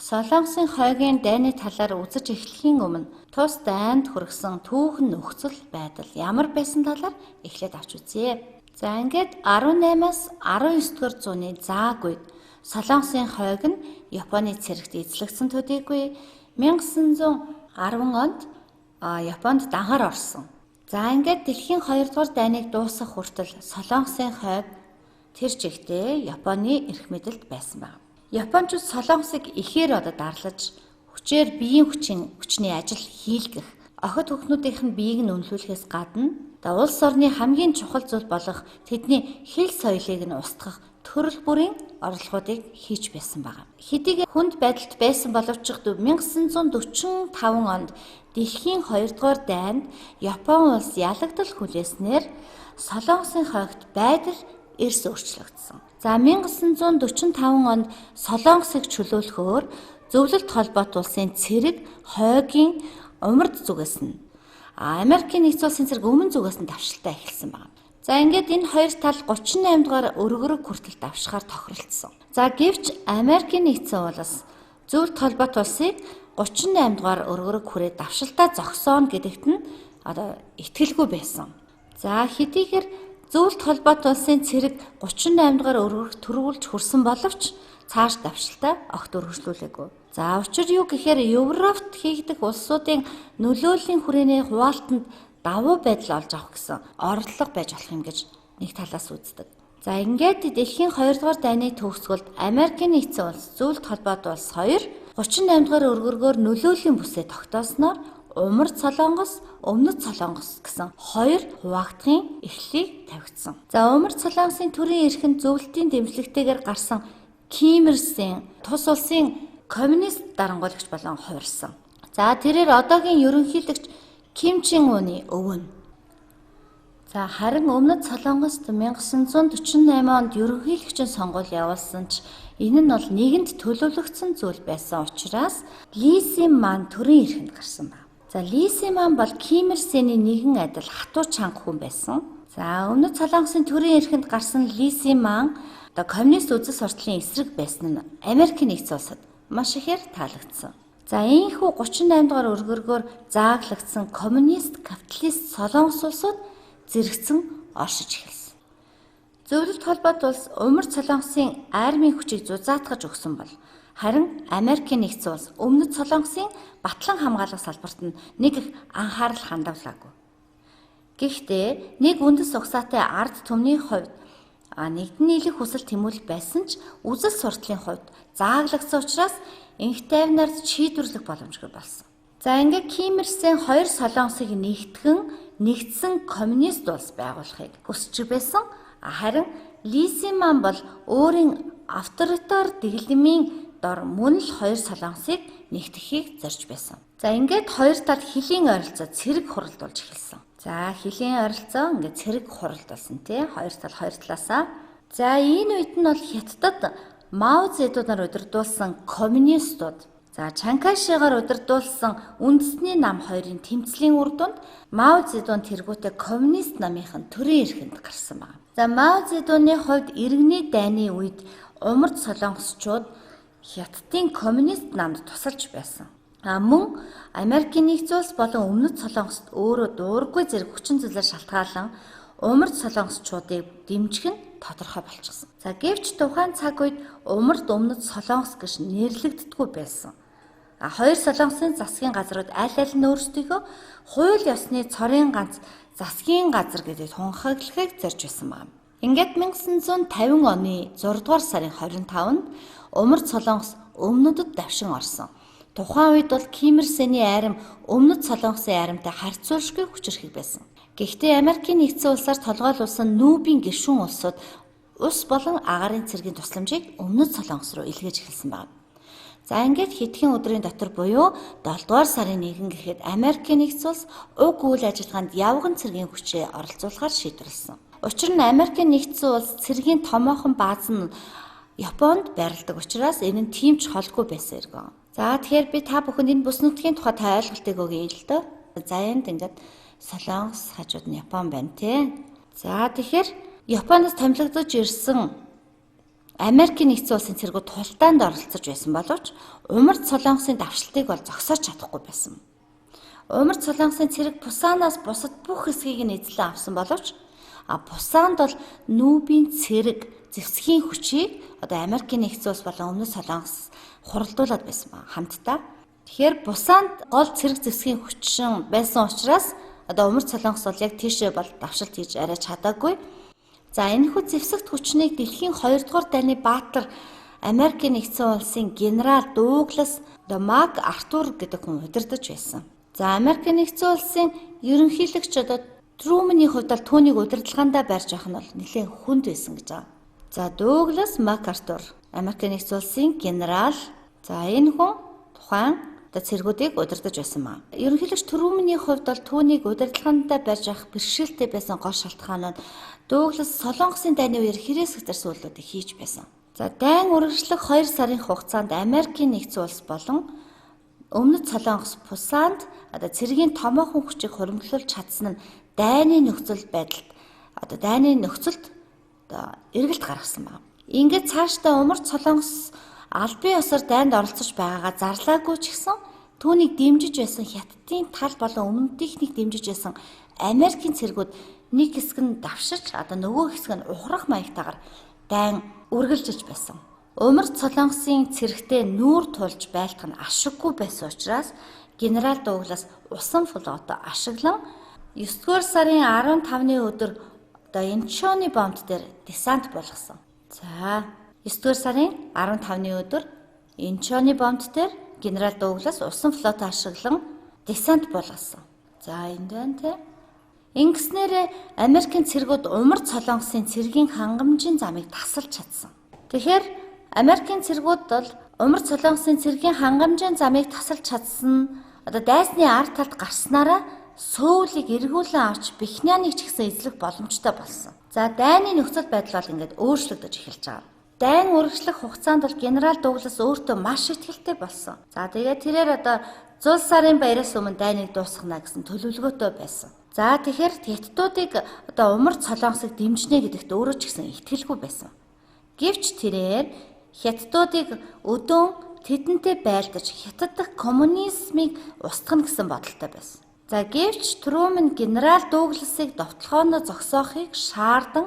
Солонгосын хойгийн дайны талаар үзэж эхлэхийн өмнө тус дайнд хүргэсэн түүхэн нөхцөл байдал ямар байсан талаар эхлээд авч үзье. За ингээд 18-аас 19 дугаар зууны зааг үед Солонгосын хойг нь Японы цэрэгт эзлэгдсэн төдийгүй 1910 онд Японд данхар орсон. За ингээд дэлхийн 2 дугаар дайныг дуусгах хүртэл Солонгосын хойг тэр чигтээ Японы эрх мэдэлд байсан байна. Японочууд Солонгосыг ихээр одоо дарлаж хүчээр биеийн хүчний ажил хийлгэх, охид хүүхнүүдийнх нь биеийг нь үнэлүүлэхээс гадна одоо улс орны хамгийн чухал зүйл болох тэдний хэл соёлыг нь устгах төрөл бүрийн оролдлогоодыг хийж байсан байна. Хэдийгээр хүнд байдалд байсан боловч 1945 онд дэлхийн 2 дугаар дайнд Япон улс ялагдал хүлээснээр Солонгосын хойгт байдал эрс өөрчлөгдсөн. За 1945 онд Солонгосыг чөлөөлөхөөр Зөвлөлт холбоот улсын цэрэг хойгийн умард зүгээс нь Америкийн нэгдсэн улсын цэрэг өмнө зүгээс нь давшилтаа эхэлсэн байна. За ингээд энэ хоёр тал 38 дугаар өргөрөг хүртэл давшихаар тохиролцсон. За гэвч Америкийн нэгдсэн улс Зөвлөлт холбоот улсыг 38 дугаар өргөрөг хүрээ давшилтаа зогсооно гэдэгт нь одоо итгэлгүй байсан. За хэдийгээр Зөвлөлт холбоот улсын цэрэг 38 дугаар өргөрөг төрүүлж хүрсэн боловч цааш давшилтаа огт өргөжлүүлээгүй. За учир юу гэхээр Европт хийгдэх улсуудын нөлөөллийн хүрээний хуваалтанд давуу байдал олж авах гэсэн оролдлого байж болох юм гэж нэг талаас үздэг. За ингээд дэлхийн 2 дугаар дайны төгсгөлд Америкийн нэгдсэн улс, Зөвлөлт холбоот улс 2 38 дугаар өргөргөөр нөлөөллийн бүсээ тогтоосноор Умард Солонгос, Өмнөд Солонгос гэсэн хоёр хуваагдахын эхлэлийг тавигдсан. За Умард Солонгосын төрийн эрхэнд зөвлөлтийн дэмжлэгтэйгээр гарсан Ким Ир Сен тус улсын коммунист дарангуйлагч болон хувирсан. За тэрээр одоогийн ерөнхийлөгч Ким Чен Уны өвөө нь. За харин Өмнөд Солонгост 1948 онд ерөнхийлөгчийн сонгуул явуулсан ч энэ нь бол нэгэнд төлөвлөгдсөн зүйл байсан учраас Ли Син Ман төрийн эрхэнд гарсан байна. За Ли Син Ман бол Ким Ир Сений нэгэн адил хатуу чанга хүн байсан. За Өмнөд Солонгосын төрийн эрхэнд гарсан Ли Син Ман одоо коммунист үзэл сурталчилын эсрэг байсан нь Америкийн нэгдсэн улсад маш ихээр таалагдсан. За ийхүү 38 дугаар өргөргөөр зааглагдсан коммунист, капиталист Солонгос улсууд зэрэгцэн оршиж эхэлсэн. Зөвлөлт холбоот улс Умард Солонгосын армийн хүчийг зузаатгаж өгсөн бол харин Америкийн нэгдсэн улс Өмнөд Солонгосын батлан хамгаалах салбарт нь нэг их анхаарал хандавлаагүй. Гэхдээ нэг үндэс угсаатай ард түмний хувьд нэгдэн нийлэх хүсэл тэмүүлэл байсан ч үзэл суртлын хувьд зааглагдсан учраас энх тайвнаар шийдвэрлэх боломжгүй болсон. За ингээд Ким Ир Сен хоёр Солонгосыг нэгтгэн нэгдсэн коммунист улс байгуулахыг хүсэж байсан. Харин Ли Син Ман бол өөрийн авторитар дэглэмийн дор мөн л хоёр Солонгосыг нэгтгэхийг зорж байсан. За ингээд хоёр тал хөлийн ойролцоо цэрэг хуралдуулж эхэлсэн. За хөлийн ойролцоо ингээд цэрэг хуралдуулсан тий хоёр тал хоёр талаасаа. За энэ үед нь бол Хятадд Мао Цзэдунаар удирдуулсан коммунистууд за Чанкайшигаар удирдуулсан үндэсний нам хоёрын тэмцлийн үр дүнд Мао Цзэдун тэргүүтээ коммунист намынхан төрийн эрхэнд гарсан байна. За Мао Цзэдуны хувьд иргэний дайны үед Умард солонгосчууд Хятадын коммунист намд тусалж байсан. А мөн Америкийн нэгдсэн улс болон Өмнөд Солонгост өөрөө дуургүй зэрэг хүчин зүйлээр шалтгаалan Умард солонгосчуудыг дэмжих нь тодорхой болчихсон. За гэвч тухайн цаг үед Умард Өмнөд Солонгос гэж нэрлэгддэггүй байсан. А хоёр солонгосын засгийн газрууд аль аль нь өөрсдийгөө хууль ёсны цорын ганц засгийн газар гэдэг тунхаглахыг зорж байсан байна. Ингээд 1950 оны 6 дугаар сарын 25-нд Умард Солонгос Өмнөдөд давшин орсон. Тухайн үед бол Ким Ир Сений арим Өмнөд Солонгосын аримтай харьцуулшгүй хүчирхэг байсан. Гэхдээ Америкийн нэгдсэн улсаар толгойлуулсан нүүбийн гишүүн улсууд ус болон агаарын цэргийн тусламжийг Өмнөд Солонгос руу илгээж эхэлсэн байна. За ингээд хэдхэн өдрийн дотор буюу 7 дугаар сарын 1 гэхэд Америкийн нэгдсэн улс уг үйл ажиллагаанд явган цэргийн хүчээ оролцуулахар шийдвэрлэсэн. Учир нь Америкийн нэгдсэн улс цэргийн томоохон бааз нь Японд байрладаг учраас энэ нь тийм ч холгүй байсан эргэн. За тэгэхээр би та бүхэнд энэ бүс нутгийн тухай та ойлголтыг өгье л дөө. За энд ингээд Солонгос хажууд нь Япон байна тий. За тэгэхээр Японоос томилогдож ирсэн Америкийн нэгдсэн улсын цэргүүд тултаанд оролцож байсан боловч Умард Солонгосын давшилтыг бол зогсоож чадахгүй байсан. Умард Солонгосын цэрэг Пусанаас бусад бүх хэсгийг нь эзлэн авсан боловч Пусанд бол Нүүбийн цэрэг зэвсгийн хүчийг одоо Америкийн нэгдсэн улс болон Өмнөд Солонгос хуралдуулад байсан ба хамтдаа. Тэгэхээр Пусанд гол цэрэг зэвсгийн хүчин байсан учраас одоо Умард Солонгос бол яг тийшээ бол давшилт хийж арай чадаагүй. За энэхүү зэвсэгт хүчнийг дэлхийн 2 дугаар дайны баатар Америкийн нэгдсэн улсын генерал Дуглас Мак Артур гэдэг хүн удирдах байсан. За Америкийн нэгдсэн улсын ерөнхийлөгч одоо Трумэний хувьд бол түүнийг удирдлагандаа барьж авах нь бол нэлээд хүнд байсан гэж байгаа. За Дуглас Мак Артур Америкийн нэгдсэн улсын генерал. За энэ хүн тухайн одоо цэргүүдийг удирдах байсан маа. Ерөнхийлөгч Трумэний хувьд бол түүнийг удирдлагандаа барьж авах бэрхшээлтэй байсан гол шалтгаан нь Дуглас Солонгосын дайны үеэр хэрэгсэх зэрэг үйлдэлүүдийг хийж байсан. За дайн үргэлжлэх 2 сарын хугацаанд Америкийн нэгдсэн улс болон Өмнөд Солонгос Пусанд одоо цэргийн томоохон хүчийг хуримтлуулж чадсан нь дайны нөхцөл байдалд одоо дайны нөхцөлд одоо эргэлт гаргасан байна. Ингээд цаашдаа Умард Солонгос албан ёсоор дайнд оролцож байгаагаа зарлаагүй ч гэсэн түүнийг дэмжиж байсан Хятадын тал болон өмнөдийнхнийг дэмжиж байсан Америкийн цэргүүд нэг хэсэг нь давшиж одоо нөгөө хэсэг нь ухрах маягтайгаар дайн үргэлжилж байсан. Умард Солонгосын цэрэгтээ нүүр тулж байлтах нь ашиггүй байсан учраас генерал Дуглас усан флотоо ашиглан 9-р сарын 15-ны өдөр одоо Инчоны бомб дээр десант болгосон. За 9-р сарын 15-ны өдөр Инчоны бомб дээр генерал Дуглас усан флотоо ашиглан десант болгосон. За энд байна те. Ингэснээр Америкийн цэргүүд Умард Солонгосын цэргийн хангамжийн замыг тасалж чадсан. Тэгэхээр Америкийн цэргүүд бол Умард Солонгосын цэргийн хангамжийн замыг тасалж чадсан. Одоо дайсны ард талд гарснараа Сөүлийг эргүүлэн авч Бхеньяныг ч гэсэн эзлэх боломжтой болсон. За дайны нөхцөл байдал бол ингээд өөрчлөгдөж эхэлж байгаа. Дайн үргэлжлэх хугацаанд бол генерал Дуглас өөртөө маш итгэлтэй болсон. За тэгээд тэрээр одоо зул сарын баяраас өмнө дайныг дуусгана гэсэн төлөвлөгөөтэй байсан. За тэгэхээр хятадуудыг одоо Умард Солонгосыг дэмжинэ гэдэгт өөрөө ч гэсэн итгэлгүй байсан. Гэвч тэрээр хятадуудыг өдөөн тэдэнтэй байлдаж хятад дахь коммунизмыг устгана гэсэн бодолтой байсан. За гэвч Трумэн генерал Дугласыг довтлогооно зогсоохыг шаардан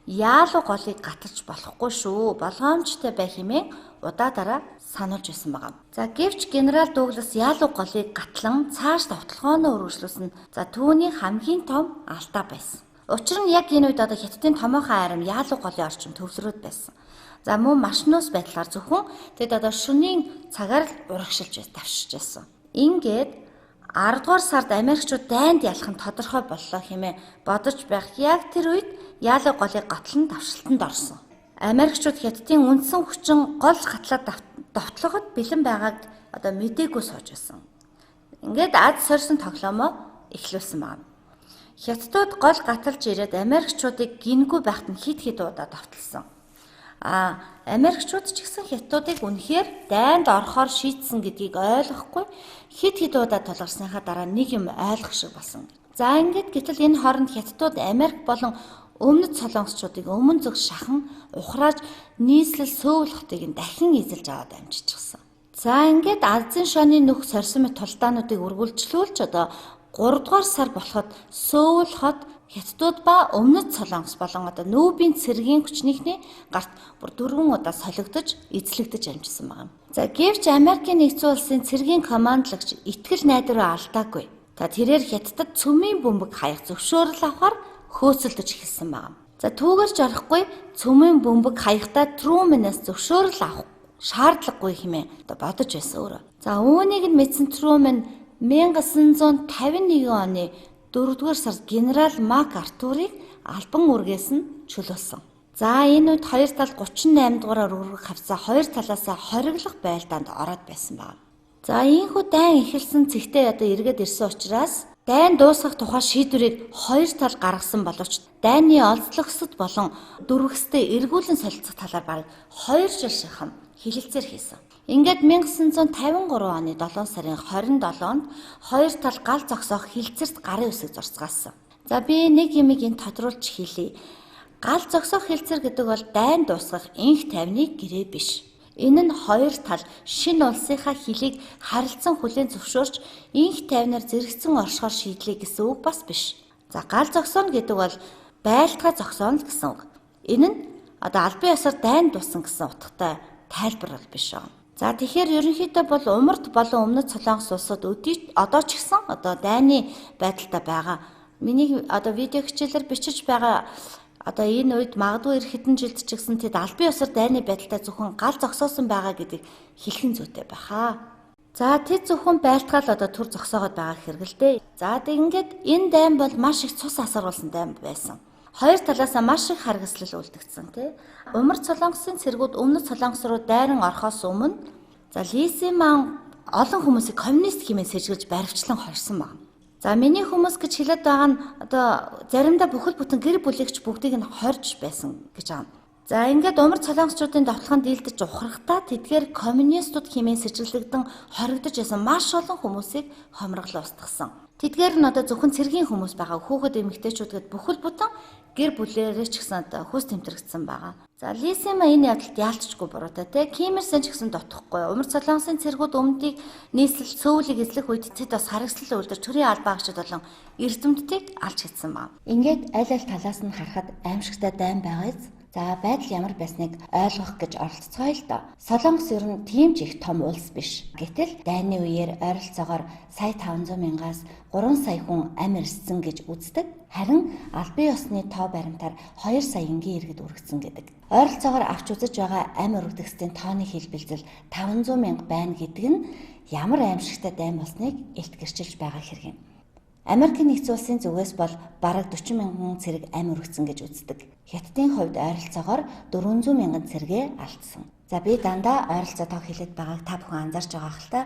яалуу голыг гаталж болохгүй шүү. Болгоомжтой бай хэмээн удаа дараа сануулж байсан байгаа. За гэвч генерал Дуглас яалуу голыг гатлан цааш довтлогооно үргэлжлүүлсэн. За түүний хамгийн том алдаа байсан. Учир нь яг энэ үед одоо Хятадын томоохон айрам яалуу голын орчим төвлөрөөд байсан. За мөн маш нөөц байдлаар зөвхөн тэд одоо шөнийн цагаар л урагшилж давшиж байсан. Ингээд 10 дугаар сард Америкчууд дайнд ялах нь тодорхой боллоо хэмээн бодож байх яг тэр үед яалуу голыг готлон давшилтанд орсон. Америкчууд Хятадын үндсэн хүчин гол гатлаа довтлогод бэлэн байгааг одоо мдээгүй сууж байсан. Ингээд ад сорьсон тоглоомоо эхлүүлсэн байна. Хятадууд гол гаталж ирээд Америкчуудыг гингүй байхад нь хит хит удаа довтлсон. Америкчууд ч гэсэн хятадуудыг үнэхээр дайнд орохоор шийдсэн гэдгийг ойлгохгүй хит хит удаа тулгарсныхаа дараа нэг юм ойлгох шиг болсон. За ингээд гэтэл энэ хооронд хятадууд Америк болон Өмнөд Солонгосчуудыг өмнө зүг шахан ухрааж нийслэл Сөүл хотыг нь дахин эзэлж аваад амжчихсан. За ингээд Азийн шооны нүх сорьсон мэт тулдаануудыг үргэлжлүүлж одоо 3 дугаар сар болоход Сөүл хот Хятадууд ба Өмнөд Солонгос болон одоо Нүүбийн цэргийн хүчнийхний гарт бүр 4 удаа солигдож эзлэгдэж амжсан байна. За гэвч Америкийн нэгдсэн улсын цэргийн командлагч итгэл найдвараа алдаагүй. За тэрээр Хятадд цөмийн бөмбөг хаях зөвшөөрөл авахар хөөцөлдөж эхэлсэн байна. За түүгээр ч орохгүй цөмийн бөмбөг хаяхдаа Трумэнээс зөвшөөрөл авах шаардлагагүй хэмээн одоо бодож байсан өөрөө. За үүнийг нь мэдсэн Трумэн 1951 оны 4-р сард генерал Мак Артурыг албан үргээс нь чөлөөлсөн. За энэ үед хоёр тал 38 дугаараар өргөх хавцаа хоёр талаасаа хориглох байлдаанд ороод байсан байна. За ийхүү дайн эхэлсэн цэгтээ одоо эргээд ирсэн учраас дайн дуусгах тухай шийдвэрийг хоёр тал гаргасан боловч дайны олзлогсод болон дөрвөкстэй эргүүлэн солилцох талаар бараг 2 жил шахам хэлэлцээр хийсэн. Ингээд 1953 оны 7 сарын 27-нд хоёр тал гал зогсоох хилцэрт гарын үсэг зурцгаасан. За би нэг юмыг энд тодруулж хэлье. Гал зогсоох хэлцэр гэдэг бол дайн дуусгах энх тайвны гэрээ биш. Энэ нь хоёр тал шинэ улсынхаа хилийг харилцан хүлээн зөвшөөрч энх тайвнаар зэрэгцэн оршихоор шийдлээ гэсэн үг бас биш. За гал зогсооно гэдэг бол байлдгаа зогсооно гэсэн үг. Энэ нь одоо албан ёсоор дайн дууссан гэсэн утгатай тайлбар бол биш байгаа. За тэгэхээр ерөнхийдөө бол Умард болон Өмнөд Солонгос улсууд одоо ч гэсэн одоо дайны байдалтай байгаа. Миний одоо видео хичээлээр бичиж байгаа одоо энэ үед магадгүй ир хэдэн жилд ч гэсэн тэд албан ёсоор дайны байдалтай зөвхөн гал зогсоосон байгаа гэдгийг хэлэх нь зүйтэй байхаа. За тэд зөвхөн байлтгаал одоо төр зогсоогоод байгаа хэрэг л дээ. За тэг ингээд энэ дайн бол маш их цус асаргуулсан дайн байсан. Хоёр талаасаа маш их харгислал үлдэгдсэн тий. Умард Солонгосын цэргүүд Өмнөд Солонгос руу дайран орохоос өмнө за Лисиман олон хүмүүсийг коммунист хэмээн сэжиглэж баривчлан хорсон байна. За миний хүмүүс гэж хэлээд байгаа нь одоо заримдаа бүхэл бүтэн гэр бүлийгч бүгдийг нь хорж байсан гэж байгаа. За ингээд Умард Солонгосчуудын довтлогонд дийлдэж ухрахдаа тэдгээр коммунистууд хэмээн сэжиглэгдэн хоригдож байсан маш олон хүмүүсийг хомроглон устгасан. Тэдгээр нь одоо зөвхөн цэргийн хүмүүс байгаа. Хүүхэд эмэгтэйчүүд гээд бүхэл бүтэн гэр бүлээрээ ч гэсэн одоо хөөс тэмтрэгдсэн байгаа. За Лисима энэ явдалд яалтчгүй буруутай те. Ким Ир Сен ч гэсэн дотохгүй. Умард Солонгосын цэргүүд өмнөдийг нийслэл Сөүлийг эзлэх үед тэд бас харгислал үлдэж төрийн албаа агчид болон эрдэмтдийг алж хийсэн баг. Ингээд аль аль талаас нь харахад аимшигтай дайн байгаа биз? За байдал ямар байсныг ойлгох гэж оролцоё л доо. Солонгос ер нь тийм ч их том улс биш. Гэтэл дайны үеэр ойролцоогоор 1,5 сая-аас 3 сая хүн амь ирсэн гэж үздэг. Харин албан ёсны тоо баримтаар 2 сая энгийн иргэд үргэсэн гэдэг. Ойролцоогоор авч үзэж байгаа амь өргөдөгчдийн тооны хэлбэлзэл 500 мянга байна гэдэг нь ямар аимшигтай дайн болсныг илт гэрчилж байгаа хэрэг юм. Америкийн нэгдсэн улсын зүгээс бол бараг 40 мянган цэрэг амь өргөцсөн гэж үздэг. Хятадын хувьд ойролцоогоор 400 мянган цэргээ алдсан. За би дандаа ойролцоо тоо хэлээд байгааг та бүхэн анзаарч байгаа хэл та.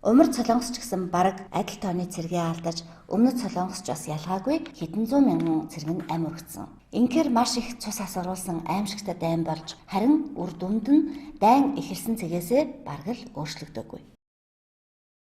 Умард Солонгос ч гэсэн бараг адил тооны цэргээ алдаж, Өмнөд Солонгос ч бас ялгаагүй хэдэн зуун мянган цэрэг нь амь өргөцсөн. Инхээр маш их цус асгаруулсан аимшигтай дайн болж, харин үр дүнд нь дайн эхэлсэн цэгээсээ бараг л өөрчлөгдөөгүй.